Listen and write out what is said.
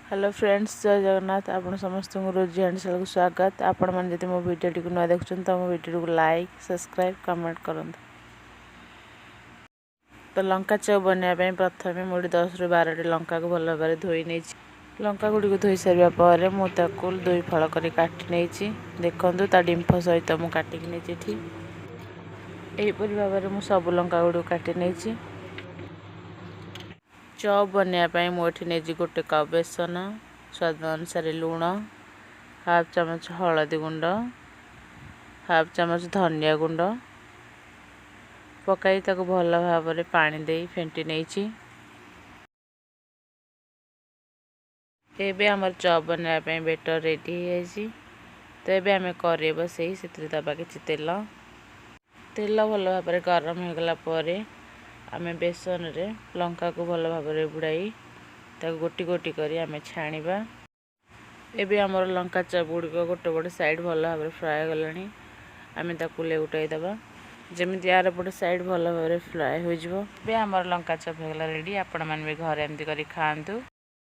Hello friends, ଜୟ ଜଗନ୍ନାଥ। ଆପଣ ସମସ୍ତଙ୍କୁ ରୋଜି ହାଣ୍ଡିଶାଳକୁ ସ୍ୱାଗତ। ଆପଣମାନେ ଯଦି ମୋ ଭିଡ଼ିଓଟିକୁ ନୂଆ ଦେଖୁଛନ୍ତି, ତ ମୋ ଭିଡ଼ିଓଟିକୁ ଲାଇକ୍, ସବସ୍କ୍ରାଇବ୍, କମେଣ୍ଟ କରନ୍ତୁ। ତ ଲଙ୍କା ଚପ୍ ବନେଇବା ପାଇଁ ପ୍ରଥମେ ମୁଁ ଏଠି 10ରୁ 12ଟି ଲଙ୍କାକୁ ଭଲ ଭାବରେ ଧୋଇ ନେଇଛି। ଲଙ୍କା ଗୁଡ଼ିକୁ ଧୋଇ ସାରିବା ପରେ ମୁଁ ତାକୁ ଦୁଇ ଫାଳ କରି କାଟି ନେଇଛି। ଦେଖନ୍ତୁ, ତା ଡିମ୍ଫ ସହିତ ମୁଁ କାଟିକି ନେଇଛି ଏଠି। ଏହିପରି ଭାବରେ ମୁଁ ସବୁ ଲଙ୍କା ଗୁଡ଼ିକୁ କାଟି ନେଇଛି। ଚପ୍ ବନେଇବା ପାଇଁ ମୁଁ ଏଠି ନେଇଛି ଗୋଟେ କପ୍ ବେସନ, ସ୍ୱାଦ ଅନୁସାରେ ଲୁଣ, ହାଫ୍ ଚାମଚ ହଳଦୀ ଗୁଣ୍ଡ, ହାଫ୍ ଚାମଚ ଧନିଆ ଗୁଣ୍ଡ ପକାଇ ତାକୁ ଭଲ ଭାବରେ ପାଣି ଦେଇ ଫେଣ୍ଟି ନେଇଛି। ଏବେ ଆମର ଚପ୍ ବନେଇବା ପାଇଁ ବେଟର୍ ରେଡ଼ି ହେଇଯାଇଛି। ତ ଏବେ ଆମେ କରେଇ ବସେଇ ସେଥିରେ ଦେବା କିଛି ତେଲ। ତେଲ ଭଲ ଭାବରେ ଗରମ ହୋଇଗଲା ପରେ ଆମେ ବେସନରେ ଲଙ୍କାକୁ ଭଲ ଭାବରେ ବୁଡ଼ାଇ ତାକୁ ଗୋଟି ଗୋଟି କରି ଆମେ ଛାଣିବା। ଏବେ ଆମର ଲଙ୍କା ଚପ୍ ଗୁଡ଼ିକ ଗୋଟେ ଗୋଟେ ସାଇଡ଼୍ ଭଲ ଭାବରେ ଫ୍ରାଏ ହେଇଗଲାଣି। ଆମେ ତାକୁ ଲେଉଟାଇ ଦେବା, ଯେମିତି ଆରପଟ ସାଇଡ଼୍ ଭଲ ଭାବରେ ଫ୍ରାଏ ହୋଇଯିବ। ଏବେ ଆମର ଲଙ୍କା ଚପ୍ ହେଇଗଲା ରେଡ଼ି। ଆପଣମାନେ ବି ଘରେ ଏମିତି କରି ଖାଆନ୍ତୁ।